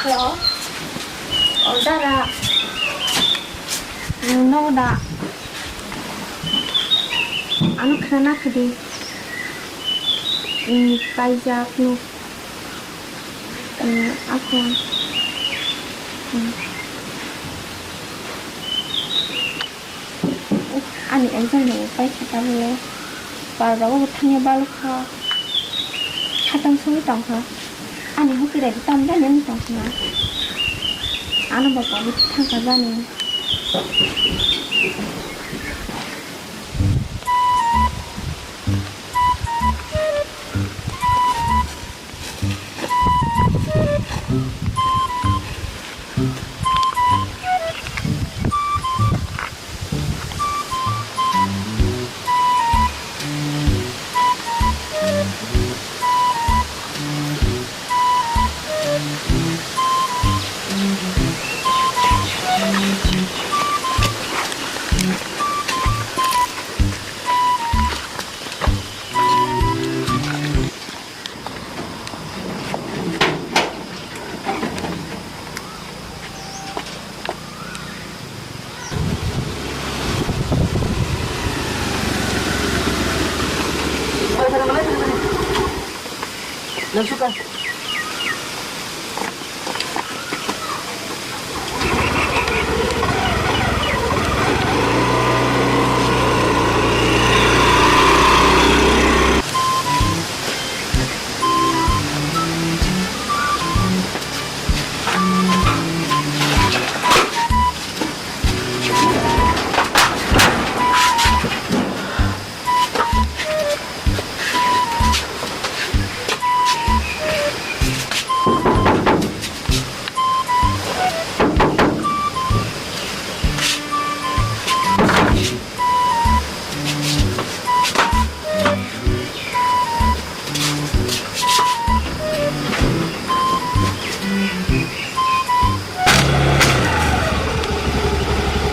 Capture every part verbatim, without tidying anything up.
Hello. O dara. Nogo da. Ano khna nakhadi. Kaijak nuk. Ako. Ani exam rok pai kha tabuk le. Par rok bo thangya bal kha. Khatang songwi tong kha. Ani hoki rai tam da nang tong kha. Ano bo pa thang kha jani.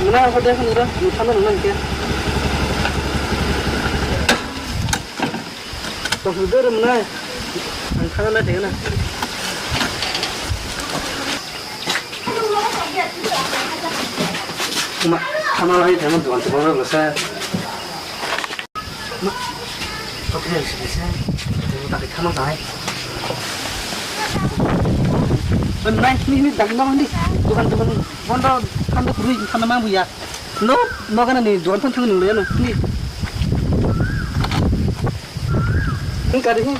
Muna ako dekho nira, mutha no nang ke. Tong dere muna. Ang khana na dekho na. Ma, khana lai dekho dukan tu bang lo sa. Ma, hotel se se. Tadi khana tai. Nai, ni, ni, daging dong, ni. Dukan, dukan. Bondo, khanda kurui, khanda mang buya. No, no kana ni, dukan thang thang nung le, no. Ni. Ni kari, ni.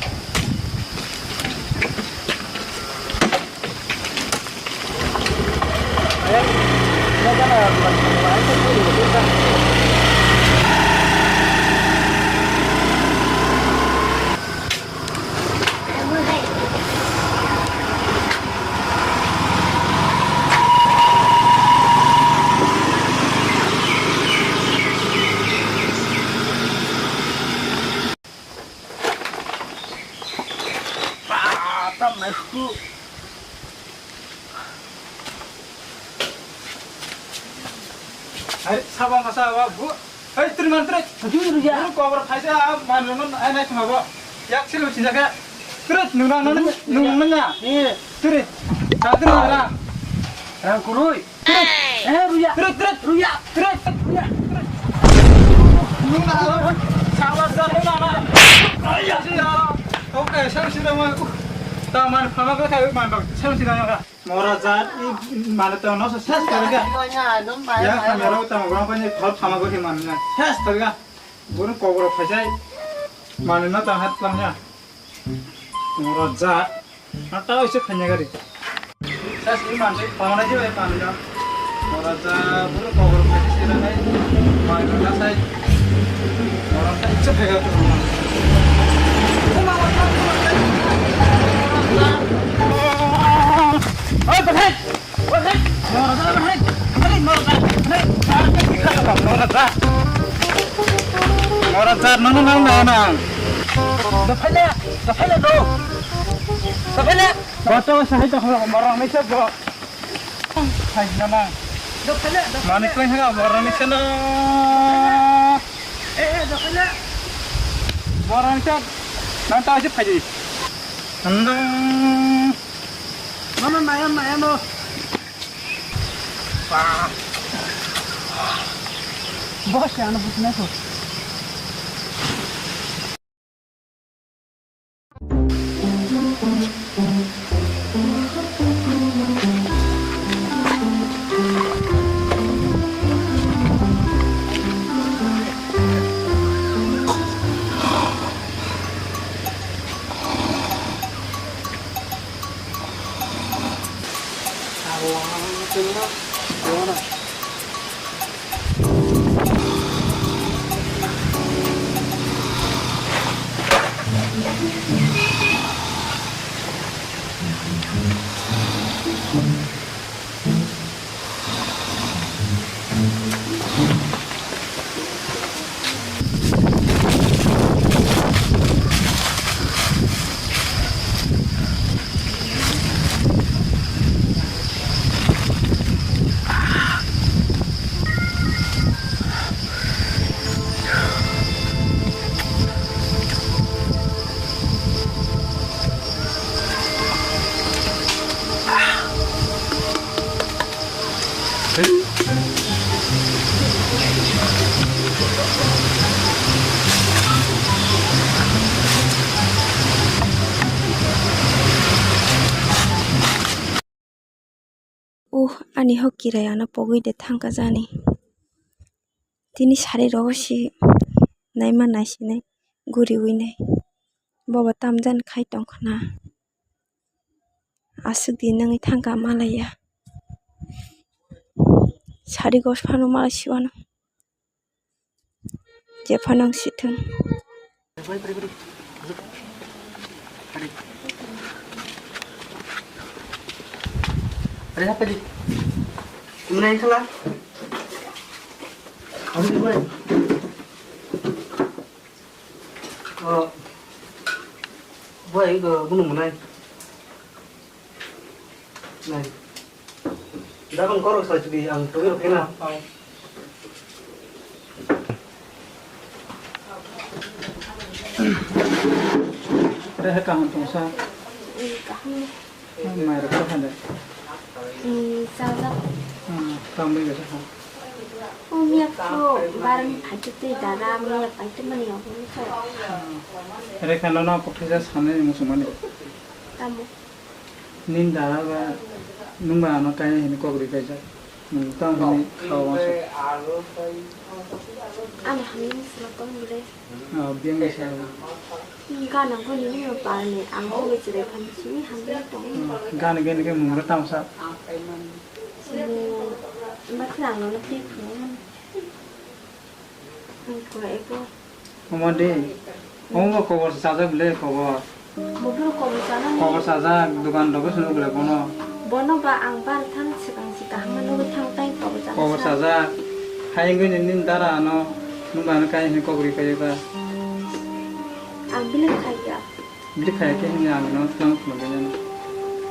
Ba, tam na su. Hai, sabang masa wa bu. Hai, triman tre. Aduh, Ruya. Buru kobor phaisa, man non ai nai thma bo. Yak silu sinjaka. Tre nung nang nung nung nang ya. Eh. Tre. Sa tre ra. Rang kurui. Eh, Ruya. Tret, tret. Ruya. Tret. Ruya. Nung na. Sabar sa nung na. Ai ya. Oke, sam sida ma. Ta man phama ko khai man ba. Sam sida ma. Mora jat i mane to no ses thar ga. Ya kamera ta ma gwa pani thor phama ko man na. Ses thar ga. Buru kobor phaisai. Mane na ta hat lang ya. Mora jat. Nata oise khanya gari. Sas ni man se pawana je bai pawana. Ora ja buru kobor khaji sira nai. Mai na sai. Ora sai se phega to. Oi, bahai. Bahai. Ora ja, bahai. Bahai, ora ja. Bahai. Ora ja, nang nang nang nang. Da phai le, da phai le do. Da phai le. Boto sahai to khoro morang ni se bo. Hai nama. Mani koi haga morang ni se no. Eh, eh, dokhana. Morang ni se. Nang ta se phai di. Nang. Naya, naya, no. Bos, ano business ho. Uh, ani hok kirai ano pogwi de thangka jani. Tini sari rogo si naima naisinai guriwi nai. Bobo tamjani khai tongkhna. Aswk di nangwi thangka malaya. Sari gos phano malai siwano. Jephano wng sithwng. Are hapadi. Kumnai khala. Abi bai. Oh. Bai go bunu munai. Nai. Dabang korok sa chidi ang tugir kena. Rehe kaham tongsa. Kaham. Mai rok kaham de. Chajak. Tambai gasa ha. O miya ko barang phaitwi dada miya phaitwi mani obo ni ko. Rekha no na pokthai ja sanai muchungmani. Tamo. Nini dara ba nwng ba ano kaya hini kok ri paijak. Nwng tamo hini kha o wansuk. Ani hamya ni sima tong bwle. Ah, biyang ni sa. Gana guni ni no pa ni ang o ni chire khan simi hamya tong. Gana gini ke mung ro tamo sa. Mung ba khe ang no twi phunuk mani. Ang thua ebo. Omo de. Omo kobor sajak le kobor. Bo bro kobor sana ni. Kobor sajak, dukan rok se nugule bono. Bono ba ang bar thang sikang si kaham nugwi thang tai kobor sana. Kobor sajak. Hai wngwi ni nini dara ano nung ba ano kai hini kok ri paio ba. Ang bile khai ya. Bili khaya khe hini ang no tlang phunukgwi nani.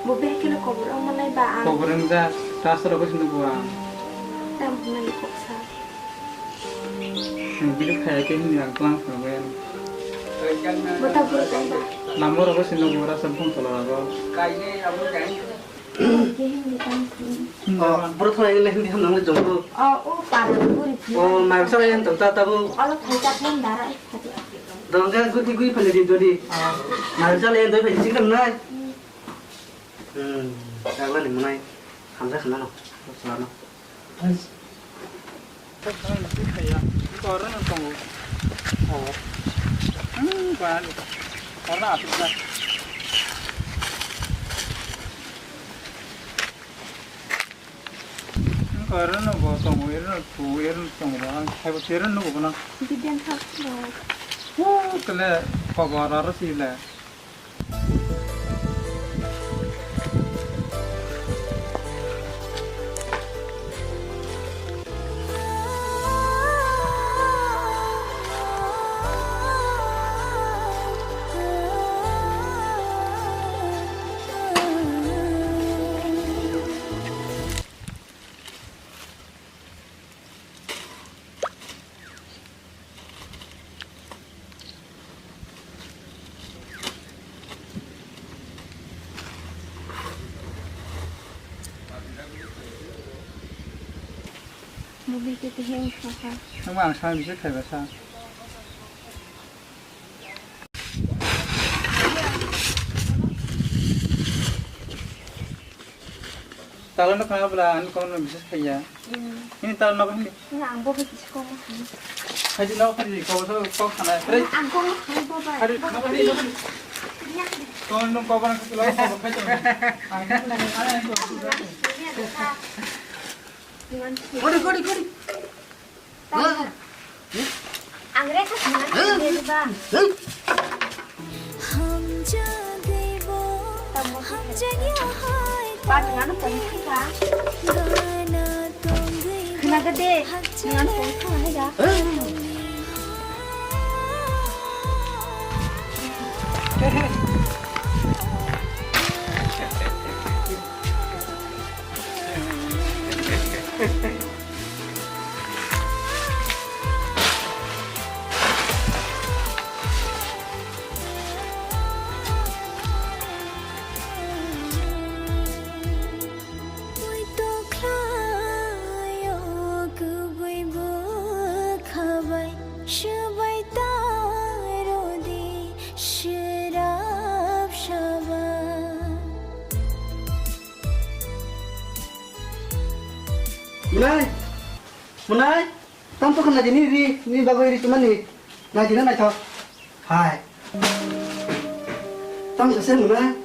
Bo behai kheno kobor wng manai ba ang. Kobor wng ja, rasta rok se nugo ang. Tam hwnmani kok sa. Ang bili khaya khe hini ang tlang phunukgwi nani. Bo ta bwrwi tong ba. Lama rok se nugo rasta bung tola rok. Khe hini tang phunuk. Oh, bro thona ini hindi ham nang jong bro. Oh, oh, para bwrwi phunuk. Oh, mai sa yang tong ta ta bo. Olo thai ta phun dara. Dongka gui gui phale di dodi. Mal chale doi phale chicken nai. Hmm. Chagla ni munai. Hamja khana no. Chagla no. Korno tongo. Oh. Hmm, ba. Korno asuk na. Ero no bo tongo, ero no tu, ero no tongo, ang saibo ero no bo na. Bidyan thak no. Wo, kele kobor aro si le. Mobile te te heng kha kha. Nang ang sa bisi khaiba sa. Talo no khana bla ani kono bises khaiya. Hmm. Ini talo no khani. Ini ang bo bises ko mo khani. Hai di no khani ko so ko khana. Re. Ang ko mo khani bo ba. Hari no khani no khani. Ini ang. Ko no ko ba ko lo ko khai to. Ang ko ni ana ko. Ini ang ka. Ini ang. Kori kori kori. Ang rekha sana, di ba? Ba, nang ano tong kha. Khna ga de, nang ano tong kha, hai ga. Muitu khlaio kubui bwkha bai, swbai ta rw di swrap sabai. Munai! Munai! Tamo khe naidi ni ri, ni bagwi ri tumani. Naidi na naithok. Hai. Tamo se Munai?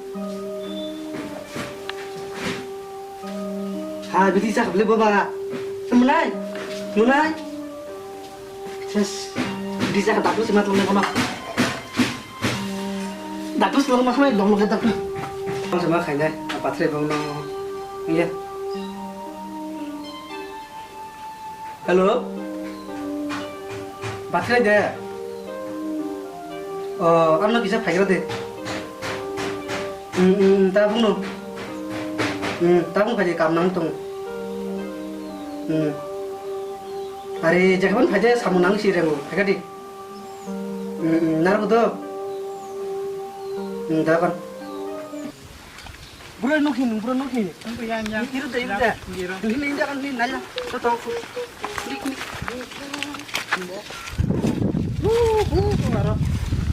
Hai, bidi jak bele baba. Munai! Munai! Ses, bidi jak, daklo se ma tumne kono. Daklo se ma khamai dong lo daklo. Tamo se ma khainai, pathre bong no. Iya. Hello? Bathilai de? O, ano kisa phaigra de. Hmm, hmm, ta bung no. Hmm, ta bung phai de, kam nang tong. Hmm. Are, jekhaban phai de, samung nang si rengo, phai di. Hmm, hmm, nar ko do. Hmm, da ban. Bro, nukhi, nung, bro, nukhi. Nungkhe yang, yang. Iru de, iru de. Yang, iru. Nungkhe, nungkhe, nungkhe, naya. Toto. Klik, klik.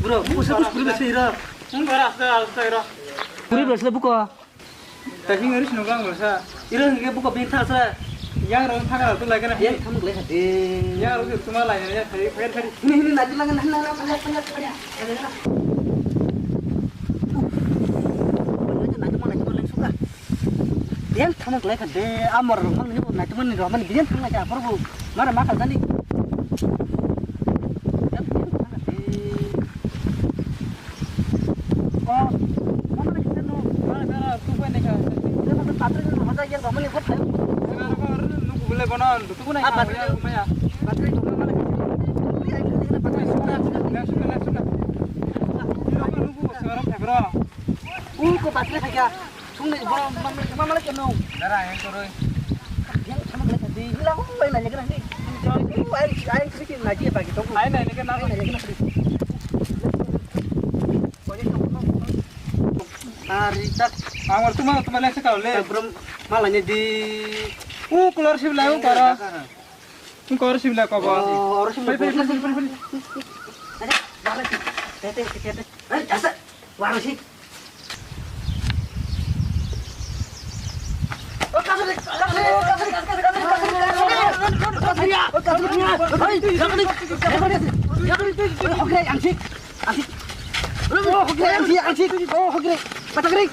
Bro, buko se bus kuri bese ira. Nung bara, asta, asta, ira. Kuri bese buko. Tapi ngari sino gang basa. Ira nge buko bintha sa. Yang rong thaga tu lagi na. Yang tham glai khade. Yang rong tu ma lagi na, ya, khari, khari, khari. Ini, ini, nanti lagi, nanti lagi, nanti lagi, nanti lagi. Yang thamak lai kha de, amor rok mang ni nai tumani rok mani biyan thang lai kha porbo. Mara ma kha jani. O, mama ni kisa no. Mara, mara, tu pai ni kha. Dia masa patri ni hoja yang mama ni buat. Mara, mara, nu gule bono, tu kuna. Ah, patri. Maya. Patri tu mama ni. Patri ni. Langsung, langsung. Ini apa nu gule sekarang, bro? Uh, kok patri kha. Sung ni borok mamle, mamle ke no. Dara, yang koroi. Yang sama kena tadi. Hilang, bai nanya kena ni. Ayo, ayo, ayo, sedikit lagi ya, bagi toko. Ayo, nanya kena. Ayo, nanya kena sedikit. Ari tak. Amar tu mana tu mana sekali le. Belum malanya di. Uh, keluar sih, belakang, para. Kor sibla ko ba. Oh, oro sibla. Pari, pari, pari, pari, pari. Ada, ada. Tete, tete. Ai, jasa. Waro si. Oh, kasar, kasar, kasar, kasar. Hei, jangan ni. Jangan ni. Jangan ni. Hokre, angsik. Angsik. Oh, hokre, angsik, angsik. Oh, hokre. Patagri.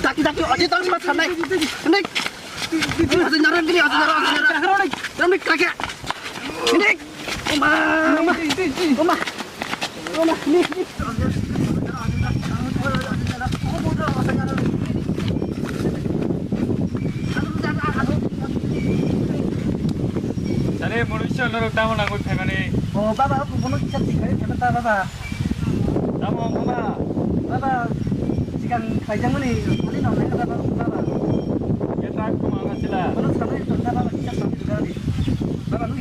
Daki daki aja tahu mas sana. Ini. Aja nyarang gini, aja nyarang, aja nyarang. Ini kaki. Ini. Oma, oma, oma, oma, ni. Tare, moro bisa norok tamo nangwi phaimani? O baba, bono kisa thik khe phaima ta baba. Tamo mama? Baba, sikang khlaijakmani, ani nongnai kha baba, baba. Khe tak tong ang asila. Bono sanai tong ta baba, kisa sanai tong ta di. Baba, nung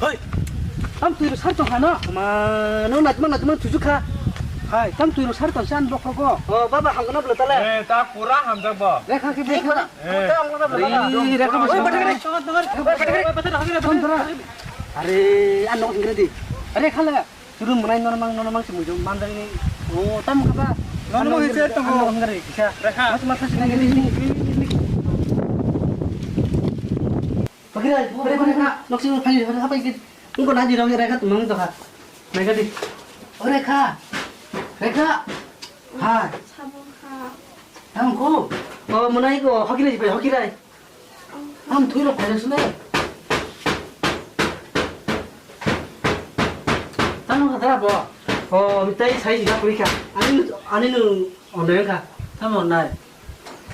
Hoi. Tam twi rw sar tong kha no? Ma, no najma najma thuju kha. Hai, tam twi rw sar tong san bokho go. O, baba, hangno blo tale. Eh, ta pura hamjak bo. Rekha khe bokho. Eh. Ri, rekha bokho. Are, ano hingre di. Are, khala. Suru mwnai nono mang, nono mang si muijo manjak ni. O, tam kha ba? Nono mang se tongo. Ano hingre kisa. Rekha. Mas, mas, mas, mas, mas. Pakirai, pakirai, pakirai. Nok sing pakirai, pakirai, pakirai. Nungko nadi rok Rekha tumang to kha. Naikha di. O Rekha. Rekha. Hai. Sabong kha. Ang ko. O mwnai ko hokirai bai hokirai. Ang thwi rok phai rok sile. Tamo kha da bo. O mitai sai da kuri kha. Ani ani nu onai kha. Tamo nai.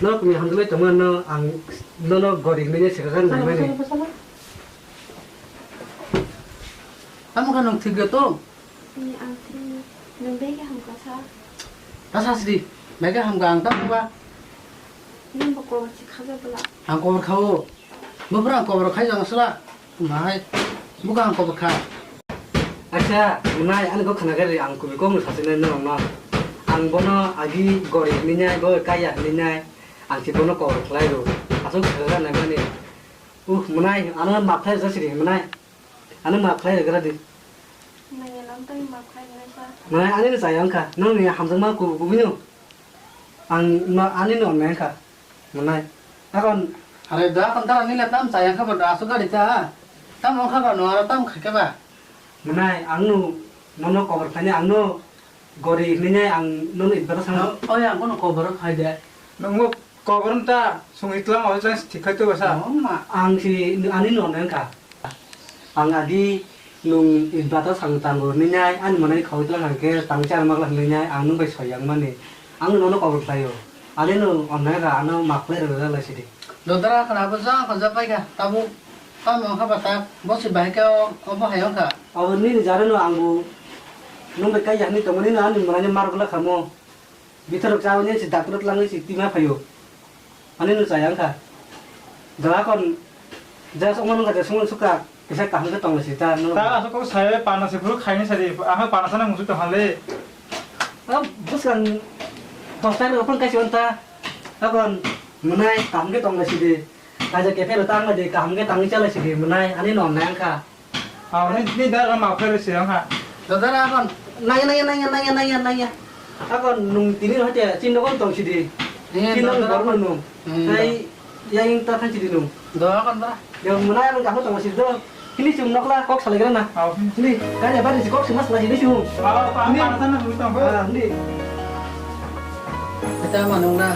No kumi hamdulai tongma no ang no no gori mene se kha nai mani. Tamo kha nung thik tong. Ni ang thini, nung bege hamkha sa. Ta sa sidi, bege hamkha ang ta ba. Nung bo kobor si khaja bwla. Ang kobor khao. Bo pura ang kobor khai jang sala. Mahai. Buka ang kobor kha. Acha, mwnai ani kok khna gari ang kubi kok nung sasine nung no. Ang bono agi gori hinai bo kaya hinai. Ang si bono kobor khlai ro. Asuk khaja nai mani. Uh, mwnai, ano map khai jang sidi mwnai. Ano map khlai rwgra di. Nangya nang tei map khlai rwgra sa. Mwnai ani no chaya wngkha. Nong ni hamjakma kubu kubu no. Ang no ani no nai wngkha. Mwnai. Akon. Are da kon tara nile tam chaya wngkha ba da asuk gari ta. Tam wngkha ba no aro tam khaikha ba. Mwnai ang no nono kobor khlaini ang no Gori hinwi ang nono itbata sano. O, o, yang kono kobor khai de. Nungbo kobor ta sungwi tlang o jang thik khai to basa. Oh, ma. Ang si ani no nang kha. Ang adi nung itbata sang tango hinwi nai ani mwnai khawi tlang hangke tang char magla hinwi nai ang nung bai soi yang mani. Ang nono kobor khlaio. Ani no onnai ra ano map khlai rwla lai sidi. Dodra khna bo jang khanja pai kha tabuk. Tamo wngkha ba tak, bo se bahai khe o, o bo hai wngkha. Abo nini jara no ang bo nung bai kaiya hinwi tongmani no ani mwnai ni mar bwla kha mo. Bithorok cha oni se doctor twlangwi se tima phaio. Ani no chaya wngkha. Jala kon just omo nungkha je sumon sukha kisa kaham khe tong lai se ta no. Ta aswk kok sai pana se phuru khaini sari, aha pana sana musu tong hale. Bwskang doctor rok phone kaisa ta. Akon mwnai kaham khe tong lai se de. Kaisa kephel tang lai de, kaham khe tangwi cha lai sidi mwnai, ani no nang kha. Ah, ni, ni da ma phai se ang ha. Dodara akon. Nangya, nangya, nangya, nangya, nangya, nangya. Akon nung tini hote chin dogon tong sidi. Eh, chin dogon dodara akon nung. Hmm. Nai, ya ing ta than sidi nung. Dodara akon ba. Ya mwnai ang kaham tong sidi do. Hini chum nokla kok salai gra na. Ah. Hini, kaya bari si kok si mas lai sidi chum. Ah, pa, hini. Pa, sana dulu tong. Ah, hini. Kita manung na.